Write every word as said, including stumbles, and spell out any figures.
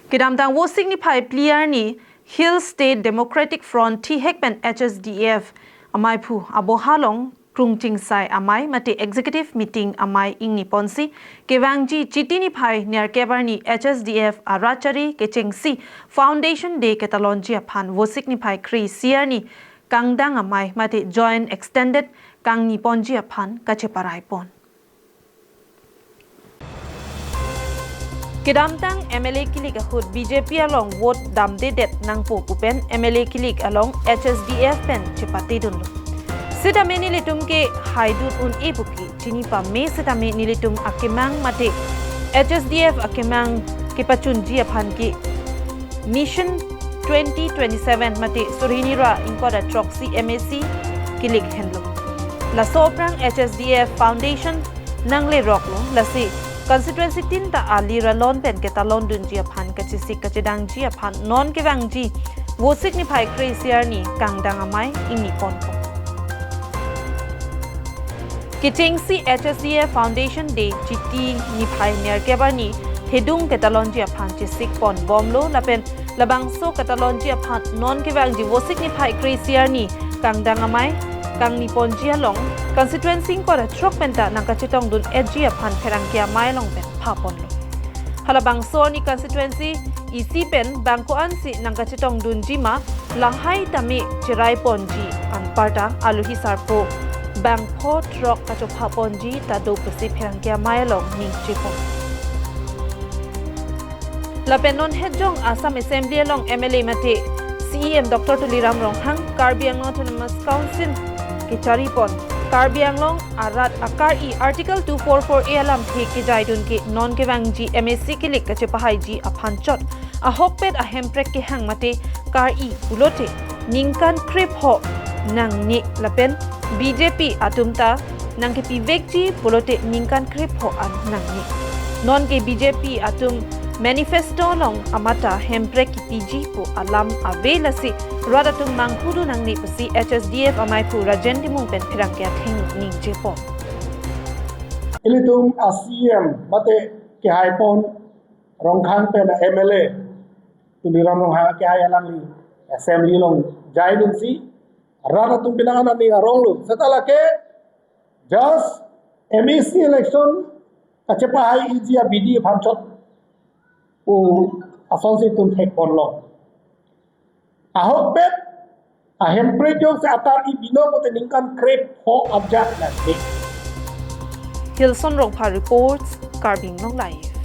Kedamtang Vosik niphai phli arni Hill State Democratic Front thihek pen H S D F amaiphu aboha along krungchingsai amei mate executive meeting amei ingni ponsi kevangji Chiti niphai nerkep arni H S D F arat chari kechengsi Foundation Day ketalonji aphan Vosik niphai kre-isi arni kangdang amei mate joint extended kangni ponji aphan kacheparai pon. Kedamtang M L A kilik ahut B J P along vote damdedet nangpo pu pen M L A kilik along H S D F pen chepatedunlo. Sitame nelitum ke haidun un-e pu ke chini pame sitame nelitum akemang mate H S D F akemang kepachunji aphan ke Mission twenty twenty-seven mate suri hini ra ingkoi ra throksi M A C kilik henlo. Laso aphrang H S D F Foundation nangleroklo, lasi constituency tin ta ali ralon pen ketalondunji aphan kachesik kachedangji aphan non kevangji Vosik niphai kre-isi arni kangdang amei ingni ponpo. Kechengsi H S D F Foundation Day Chiti niphai nerkep arni thedung ketalonji aphan chesik pon bomlo lapen labangso ketalonji aphan non kevangji Vosik niphai kre-isi arni kangdang amei kangni ponji along constituency ingkoi ra throk pen ta nangkachetongdun-etji aphan pherangke amei along pen phaponlo. Halabangso arni constituency isi pen bang ko-ansi nangkachetongdunji ma lahai tame cherai ponji anparta alohi sarpo bang pho throk kachopha ponji ta do pusi pherangke amei along ningje pon. Lapen non hetjong Assam Assembly along M L A mate C E M Doctor Tuliram Ronghang, Karbi Anglong Autonomous Council kechari pon Karbi Anglong arat akari Article two four four A alamthe kejaidun ke non kevangji M A C kilik kachepahaiji aphan chot ahokpet ahemprek kehang mate kari pulote ningkan krepho nangne lapen B J P atum ta nangkepivekji pulote ningkan krepho an nangne. Non ke B J P atum manifesto along amata hemprek kipiji pu alam ave, lasi rat atum manghudu nangne pusi H S D F amaiphu Rajen Timung pen pherangke athengno ningje pon. Ilitum a C E M mate kehai pon Ronghang pen a M L A Tuliram Ronghang kehai alangli assembly along jaidunsi rat atum pinangan aning aronglo. Seta lake just M A C election kachepahaiji abidi aphan chot pu asonsi itum thek ponlo. Ahokpet ahemprek jongsi akari binong pulote ningkan krepho abjak nangne. Hilson Rongphar reports, Karbi Anglong Live.